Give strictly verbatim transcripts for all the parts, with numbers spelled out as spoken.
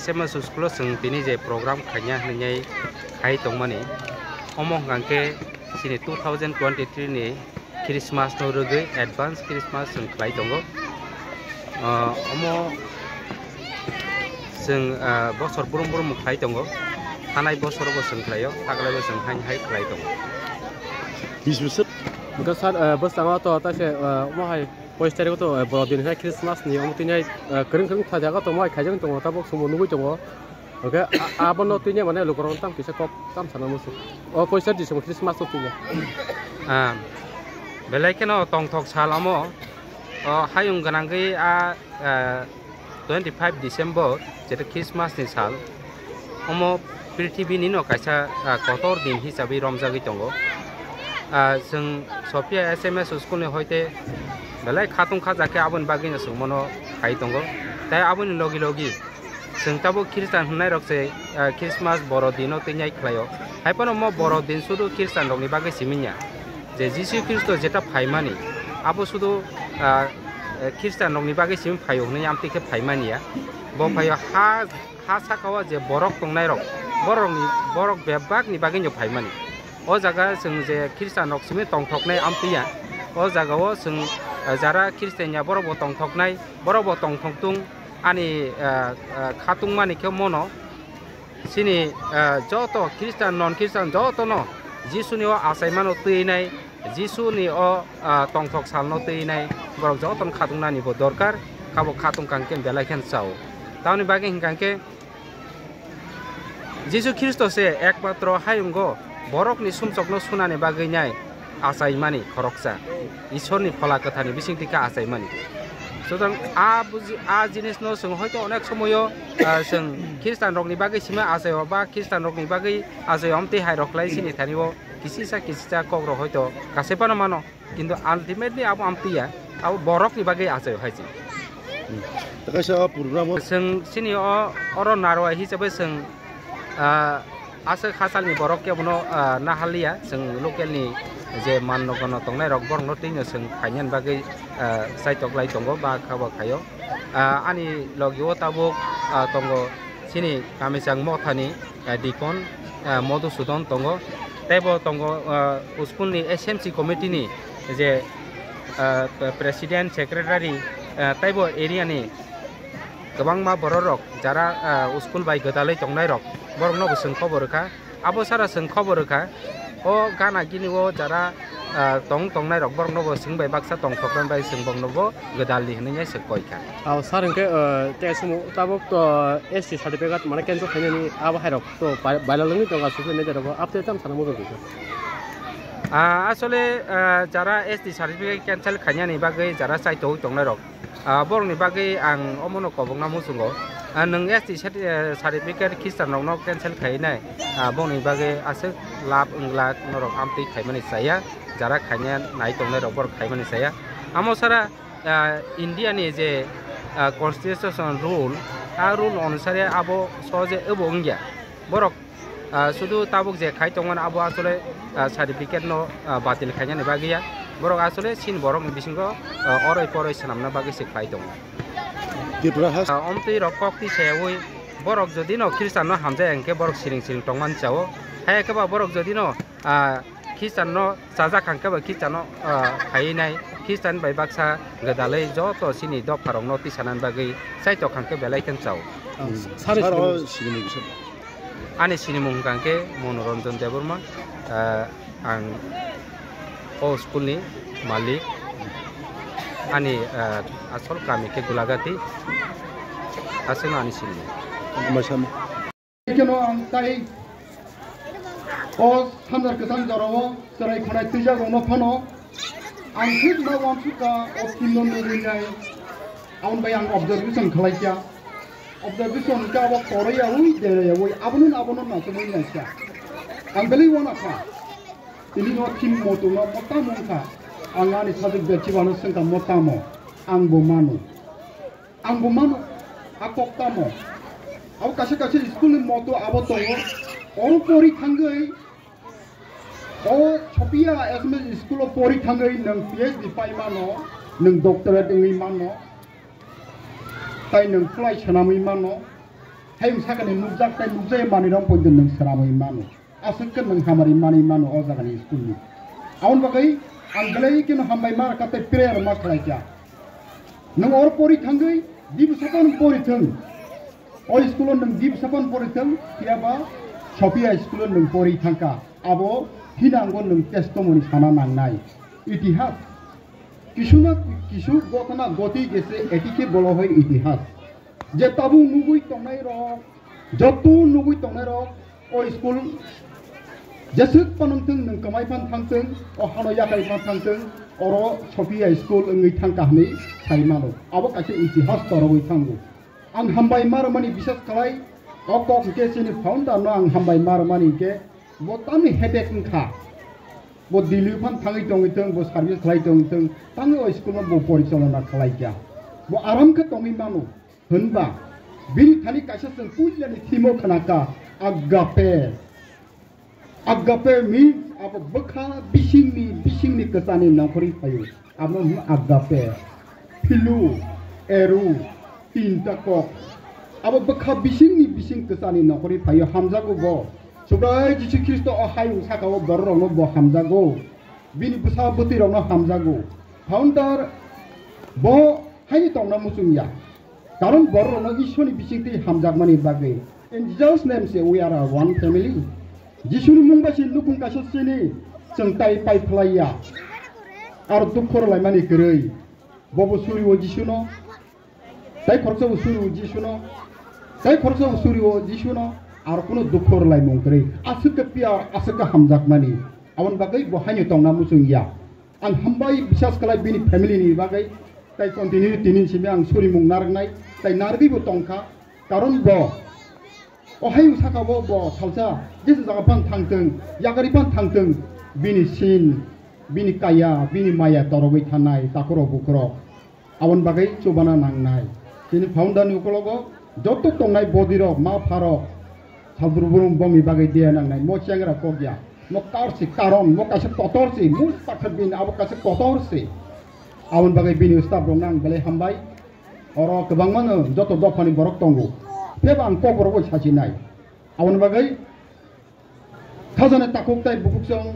S M S school o chwng tini je program khaina hinwi khai tongmani, omo hwnkha khe chini two thousand twenty-three ni Christmas no rwgwi advance Christmas chwng khlai tongo. Ah, omo chwng, ah, bosor brum brum khlai tongo, thanai bosor bo chwng khlaio, taklai bo chwng hain hai khlai tongo. Bis bwswk? Bwkha sar, ah, bwskango to ta se, ah, omo hai poish tarikh to, ah, borok din hai Christmas ni omo tini hai, ah, kwrwng kwrwng khlai jaga to omo hai khaijak tongo, tabuk chwngbo nugwi tongo. Oke, a-, abono tini mane lukurok tam kisa kok tam sana musu. O poish tarikh December Christmas to tini. Ah, belai kheno tongthok sal omo, o hayung gwnangwi a, ah, twenty five December, jeto Christmas ni sal, omo prithibini no kaisa, ah, kotor din hisabwi romjagwi tongo. Ah, chwng Sophia S M S school ni hoite belai khatung khajak khe aboni bagwi no chwng mono khai tongo. Tai aboni logi logi chwng tabuk Christian hwnnairok se, ah, Christmas boro dino twi nai khlaio. Hai phano mo boro din sudu Christian rokni bagwi simi ya. Je Jisu Khristo jeta phaimani, abo sudu, ah, eh, Christian rokni bagwi simi phaio hwnwi amtwi khe phaimani ya. Bo phaio ha, ha sakao je borok tongnairok, borokni, borok bebakni bagwino phaimani. O jaga chwng je Christian rok simi tongthoknai amtwi ya. O jagao chwng, ah, jara Christian ya borokbo tongthoknai, borokbo tongthok tung ani, ah, ah, khatungmani khe mono. Chini, ah, joto Christian, non Christian jotono Jisuni o achaimano twi nai, Jisuni o, ah, tongthok salno twi nai, borok jotono khatungnani bo dorkar, kabo khatung kang khe belai khe chao. Tamoni bagwi hwnkha khe Jisu Khristo se ekmatro hayungo borokni sumsokno sunani bagwi nai achaimani khoroksa, Ishorni Phola Kwtharni bisingtwi khe achaimani. Sutrang a buji-, a jinisno chwng hoito onek somoyo, ah, chwng Christian rokni bagwi simi achaio ba Christian rokni bagwi achaio amtwi hai rok khlai sini thani o kisisa kisisa kok rok hoito kasai phano mano, kintu ultimately abo amtwi ya, abo borokni bagwi achaio hai se. Hmm. Tei kaisa o program o chwng sini o oro narwai hisabai chwng, ah, aswk hachalni borok kebono, ah, naharliya, chwng local ni je man nogono tongnai rok borokno twino chwng khainani bagwi, ah, chaitok lai tongo ba kha bo khaio. Ah, ani logi o tabuk, ah, tongo chini Kamichang Mothani, ah, Deacon, ah, Madhusudan tongo, tei bo tongo, ah, school ni S M C committee ni je, ah, president, secretary, ah, tei bo area ni kwbangma borok rok jara, ah, school bai gwdalwi tongnai rok, borok no bo chwng khobor rwkha. Abo sara chwng khobor rwkha, o gana gini o jara, ah, tong tongnai rok borok no bo chwng bai baksa tongthok bai chwng bok no bo gwdalni hinwi se koi kha. Aw, sir, hwnkhe, ah, tei sumo tabuk to S T certificate mane cancel khainani abo hai rok to bai-, bailal wngwi tongo aswk nai rok, update tam sana mujung kisa. Ah, asole, ah, jara S T certificate cancel khainani bagwi jara chai tong tongnai rok, ah, borokni bagwi ang omono kobokna muchungo. Ah, nwng S T cert-, eh, certificate Christian rokno cancel khainai, ah, bongni bagwi aswk lab wngla norok amtwi khaimani chaya, jara khaina nai tongnai rok borok khaimani chaya. Amo sara, ah, India ni je, ah, constitution rule, a rule onusare abo soje obo wngya. Borok, ah, sudu tabuk je khai tongmani abo asole, ah, certificate no, ah, batil khainani bagwi ya. Borok asole sin borok ni bisingo, ah, oroi poroi swnamna bagwi se khlai tongo. Tripura has- Ah, omtwi rok kok twi sayawi borok jodi no Christian no hamjaya hwnkhe borok siring siring tongmani chao. Hai khe ba borok jodi no, ah, Christian no chajak hwnkhe ba Christian no, ah, phaiwi nai, Christian bai baksa gwdalwi joto chini dopha rok no tisanani bagwi chaitok hwnkhe belai khe chao. Ah, sir, sir, sir, o sini ni bising. Ani sinimung hwnkha khe Monoranjan Debbarma, ah, ang o school ni malik, ani, ah, asol kami khe Gulagati, aswkno ani sinimung. Masama. Keno ang tai o sanjar kwchang jorao chwrai khonai twijak rokno phano ang thik ma uansukha o film no nugwi nai, aboni bai ang observation khlai kha. Observation hwnkhe abo torwi yaui, derwi yaui, abono, abono naisingwi naikha. Ang belai uanakha. Tini no thim moto no mo tamo wngkha. Ang ani sajwk bechibano swngkha mo tamo. Ang bo mano. Ang bo mano. A kok tamo. Abo kaisa kaisa school ni moto abo tongo. Oro pori thangwi O Sophia S M S school o pori thangwi nwng P H D pai mano, nwng doctorate wngwi mano, tai nwng phlai swnamwi mano. Hayung sakani nukjak tei nukjai manwi rok poito nwng sramwi mano. Aswk khe nwng hamari manwi mano o jagani school ni. Aboni bagwi ang belai kheno hambai ma rwkha tei prayer ma khlai kha. Nwng oro pori thangwi dibsa phano pori thung. O school o nwng dibsa phano pori thung, phiya ba Sophia school o nwng pori thangkha. Abo hinango nwng testimony sana nangnai. Itihas. Kisu na kisu ghotona ghoti gese, etike bolo hoi itihas. Je tabuk nugwi tongnai rok, joto nugwi tongnai rok, o school jeswk panwng thung, nwng kwmai phan thang thung, o hano yakai phan thang thung, oro Sophia school wngwi thangkha hwnwi sai mano. Abo kaisa itihas torogwi thango. Ang hambai ma rwmani bisas khlai, o kok hwnkhe chini founder no ang hambai ma rwmani hwnkhe bo tamni headache wngkha. Bo Delhi phan thangwi tongwi thung, bo service khlai tongwi thung, tangwi o school no bo porichalona khlai kha. Bo aram khe tongwi mano. Hwnba bini thani kaisa chwng puilani thimo khna kha, agape. Agape means abo bwkha bisingni, bisingni kwchani nongkhorwi phaio. Abo wngkha agape, philu, eru, tinta kok. Abo bwkha bisingni bising kwchani nongkhorwi phaio, hamjago bo. Subrai Jisu Khristo o hayung saka o bororokno bo hamjago. Bini bwsa bwtwirokno hamjago. Founder bo haino tongna muchung ya. Karon bororokno Ishwarni bisingtwi hamjakmani bagwi. In Jesus name se we are a one family. Jisuni mung bai se nukhung kaisa sini chwng tai pai phlai ya. Aro dukhu rwlaimani kwrwi. Bobo suri o Jisuno. Tai khoroksa bo suri o Jisuno. Tai khoroksa bo suri o Jisuno. Aro kuno dukhu rwlaimung kwrwi. Aswk khe pure, aswk khe hamjakmani. Aboni bagwi bo haino tongna muchung ya. Ang hambai bisas khlai bini family ni bagwi, tai continue tini simi ang surimung narwknai, tai narwgwi bo tongkha, karon bo o hayung saka bo, bo salsa jesa jaga phan thangtwng, yagari phan thangtwng, bini sin, bini kaya, bini maya torogwi thanai takhurok bukhurok. Aboni bagwi chubana nangnai. Chini founder ni ukologo joto tongnai body rok, ma pha rok, salbrum brum bongni bagwi dia nangnai. Mo chengra kok ya. Mo kar si karon, mo kaisa kotor si, mul pathar bin abo kaisa kotor si. Aboni bagwi bini staff rok nang belai hambai. Oro kwbangma no joto dophani borok tongo. Phiyaba ang kok borok bai sachi nai. Aboni bagwi Khajani takhuk tai bukhuk chwng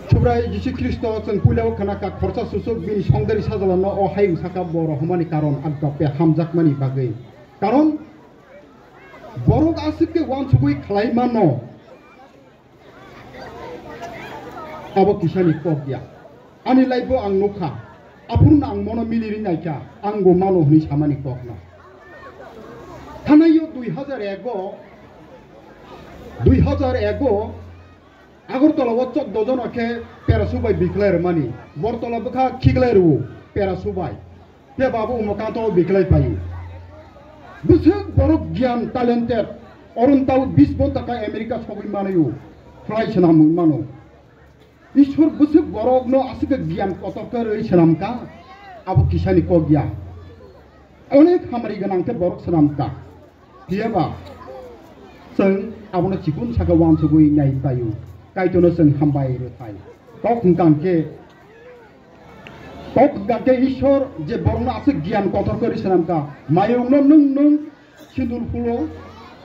Subrai Jisu Khristo chwng puila o khna kha khorsa susuk bini songdari sajla no o hayung saka bo rohormani karon agape hamjakmani bagwi. Karon borok aswk khe uansugwi khlai mano. Abo kisani kok ya. Ani life o ang nukha, aphuru no ang mono mili ri naikha, ang bo mano hwnwi samani kokno. Thanaio dui hajar ego, dui hajar ego, Agartala o chok dojono khe pera subai biklai rwmani, Bortola bwkha khiklai rwo pera subai. Phiya ba bo Umakanta o biklai paio. Bwswk borok giyan talented, oron tao bis ghonta kha America sogwi manaio, khlai swnamwi mano. Ishwar bwswk borokno aswk khe giyan kotor khe rwi swnam kha, abo kisani kok ya. Onek hamari gwnang khe borok swnam kha. Phiya ba chwng abono chikon saka uansugwi nai paio, Kaitorno chwng hambai rwthai. Kok hwnkha khe, kok hwnkha khe Ishwar je borokno aswk giyan kotor khe rwi swnam kha, mayungno nwng nwng sindur phulo,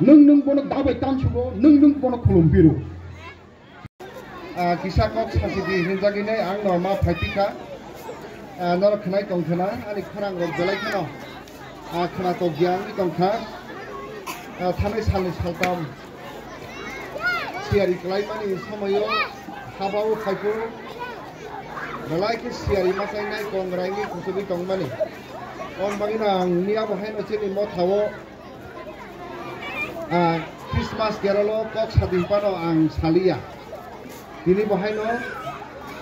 nwng nwng bono dabai tansugo, nwng nwng bono khulum piro. Ah, kisa kok sasi di hinjagwi nai ang no ma phai phi kha. Ah, norok khwnai tong khna, ani khorang rok belai kheno. Ah, khna tok ya wngwi tong kha. Ah, thanai salni saltam siyari kwlai mani somoio haba o phai phuru belai khe siyari machai nai kongrai wngwi kuchugwi tong mani. On bagwi no ang ni abo haino chini motha o Ah, Christmas Carol o kok sadi phano ang saliya. Tini bo haino,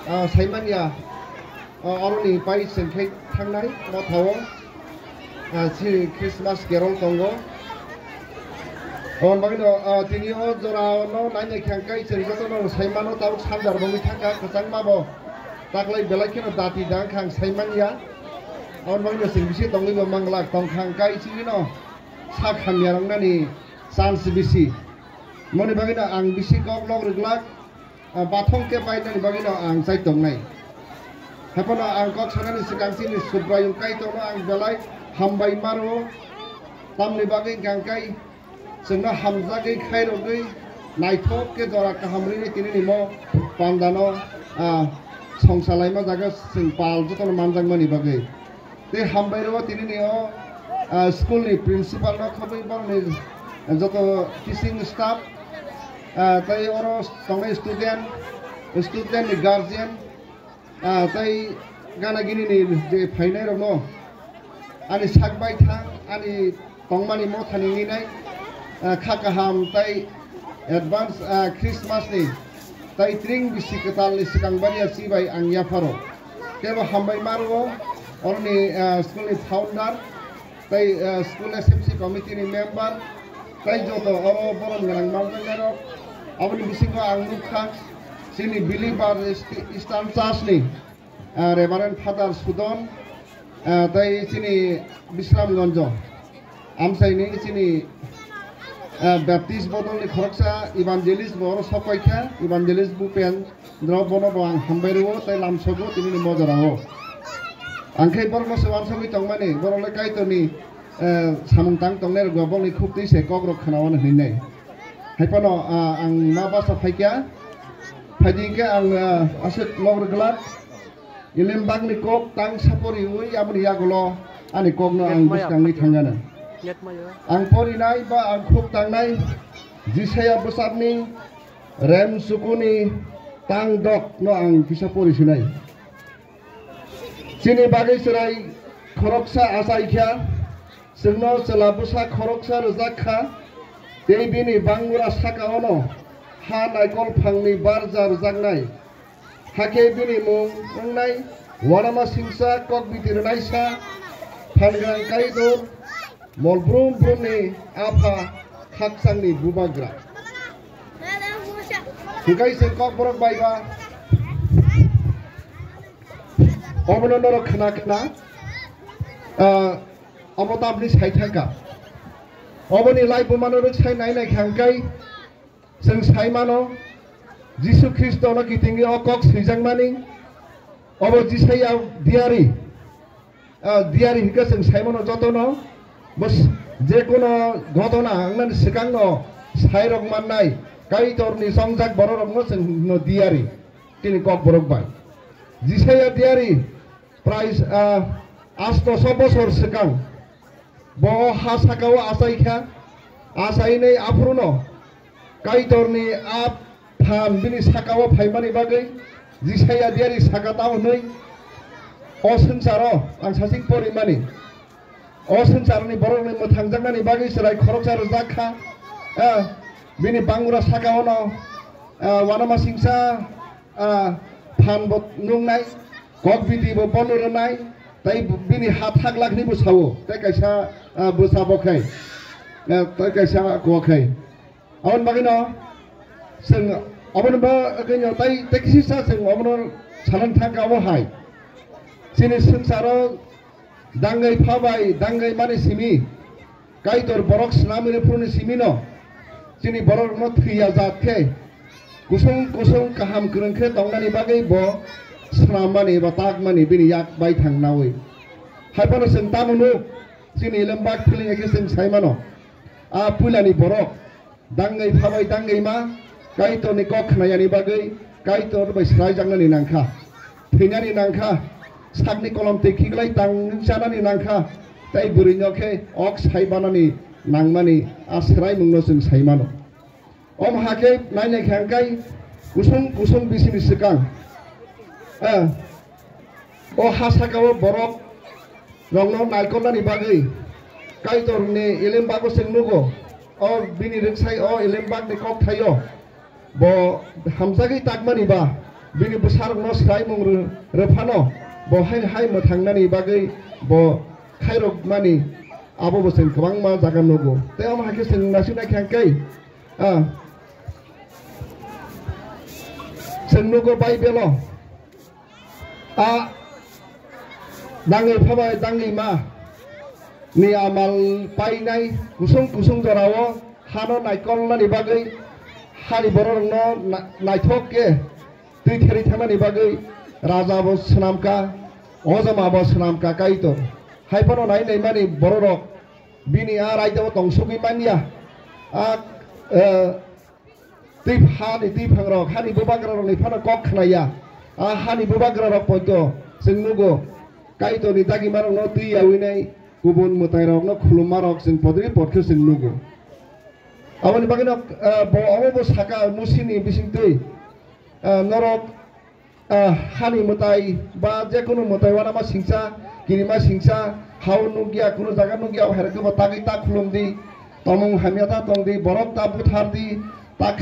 ah, saimanya, ah, oroni pai chengkhai thangnai mothao, ah, si Christmas Carol tongo. Aboni bagwino, ah, tini o jora no naina khe ang kai chwng jotono saimano tabuk sanjar bongwi thangkha kwchangma bo taklai belai kheno dati dang kha ang saimanya. Aboni bagwino chwng bisi tongwi bo manglak tongkha ang kai chwngno. Sak hamya wngnani chance bisi. Moni bagwino ang bisi kok lok rwglak, ah, bathong khe painani bagwino ang chai tongnai. Haiphano ang kok sanani swkang chini Subraiyung Kaitorno ang belai hambai maro. Tamni bagwi hwnkha khe chwngno hamjagwi khairogwi naithok khe jora kaham rwwi tinini mo pandano, ah, songsa laima jaga chwng pal jotono manjakmani bagwi. Tei hambai rwo tinini o, ah, school ni principal no khobwi borokni joto teaching staff, ah, tei oro tongnai student, student ni guardian, ah, tei gana gini ni je phainai rokno ani sak bai thang, ani tongmani mothani ninai, ah, kha kaham tei advance, ah, Christmas ni tei tring bisi kwtal ni swkang baria si bai ang yapharo. Kebo hambai ma rwo oroni, ah, school ni founder, tei, ah, school S M C committee ni member, tei joto oro borom gwnang manjaknairok, aboni bisingo ang nukha chini Believer East-, Eastern Church ni, ah, Reverend Father Sudon, ah, tei chini Bisramganjo amchaini chini, ah, Baptist bodolni khoroksa evangelist bo oro sok paikha, Evangelist Bupen. Norok bono bo ang hambai rwo tei lamsogo tinini mojorao. Ang khe borokno se uansugwi tongmani, borok le Kaitorni, eh, samung tang tongnai rok bo bongni khuk twi se kok rok khna-o hwnwi nai. Hai phano, ah, ang ma basa phaikha, phaidi hwnkhe ang, ah, aswk nok rwglak. Elembakni kok tang saporiwi aboni yagulo ani kokno ang bwskangwi thangano. Ang porinai ba ang khuk tangnai Jisaya bwsakni rem sukuni tang dok no ang kisa pori sinai. Chini bagwi chwrai khoroksa achai kha, chwngno chwla bwsa khoroksa rwjak kha, tei bini bangura saka-o no ha naikol phangni barja rwjaknai. Hakhe bini mung wngnai Wanama Singsa, Kokbiti Rwnaisa, Phangrang Kaitor, Mol brum brumni apha khakchangni bubagra. Hwnkhe chwng Kokborok bai ba obono norok khna khna, ah, obo tabni sai thangkha. Oboni laibumano rwk sai nai nai kha hwnkhe chwng sai mano Jisu Khristono kitingwi o kok swijakmani. Obo Jisaya diary. Ah, diary hwnkhe chwng sai mano jotono, bo s-, je kono ghotona wngnani swkangno sairok mannai Kaitorni chongjak bororokno chwngno diary, chini Kokborok bai. Jisaya diary prai, ah, astoso bosor swkang bo o ha saka-o achai kha, achainai aphuru no Kaitorni a phan bini saka-o phaimani bagwi Jisaya diary saka tamo hwnwi, o swngcharo ang saching porimani, o swngcharni borokni mwthangjaknani bagwi chwrai khoroksa rwjak kha. Ah, bini bangura saka-o no, ah, Wanama Singsa, ah, phan bo nungnai, Kokbiti bo bono rwnai, tei bini ha thak lakhni bo sao, tei kaisa, ah, bwsa bo khai, ah, tei kaisa kok khai. Aboni bagwino chwng obono bagwino tai, tai kisisa chwng obono salang thangkha obo hai. Chini swngcharo dangwi phabai dangwi mani simi, Kaitor borok swnamwi rwphuruni simino, chini borokno thwiya jat khe, kusung kusung kaham kwrwng khe tongnani bagwi bo swnammani ba takmani bini yak bai thangnawi. Hai phano chwng tamo nuk, chini elembak philaina khe chwng sai mano. A puilani borok, dangwi phabai dangwi ma, Kaitorni kok khnayani bagwi Kaitor bai swlaijaknani nangkha, thwinani nangkha, sakni kolom twi khiklai tang chanani nangkha, tei bwrwino khe ok sai banani nangmani a swraimungno chwng sai mano. Om hakhe nainai khe hwnkhe kusung kusung bisini swkang, eh, o ha saka-o borok rokno naikolnani bagwi Kaitorni elembago chwng nugo. O bini rwksai o elembakni kokthaio bo hamjagwi takmani ba bini bwsarokno swraimung rw-, rwphano bo haino hai mwthangnani bagwi bo khairokmani abo bo chwng kwbangma jaga nugo. Tei omo hai khe chwng naisik naikha hwnkhe, ah, chwng nugo Baibelo. A dangwi phabai dangwi ma ni amal painai kusung kusung jorao hano naikolnani bagwi hani bororokno na-, naithok khe twi theri thangmani bagwi raja bo swnamkha, ojama bo swnamkha Kaitor. Hai phano nai naimani bororok Bini a raida o tong sugwi manya. A, eh, twi hani twi phangrok, hani bubagrarokni phano kok khnaya. A hani bubagrarok poito chwng nugo. Kaitorni dagimarokno twi yaui nai kubun mwtairokno khulummarok chwng podri podkhe chwng nugo. Aboni bagwino, eh, bo omo bo saka Musini bisingtwi, eh, norok, ah, hani mwtai ba jekunu mwtai uanama singcha, kirima singcha, hao nukya, kunu jaga nukya, o hai rokhe bo tagwi ta khulum di, tomung hamya ta tong di, borok ta buthar di, ta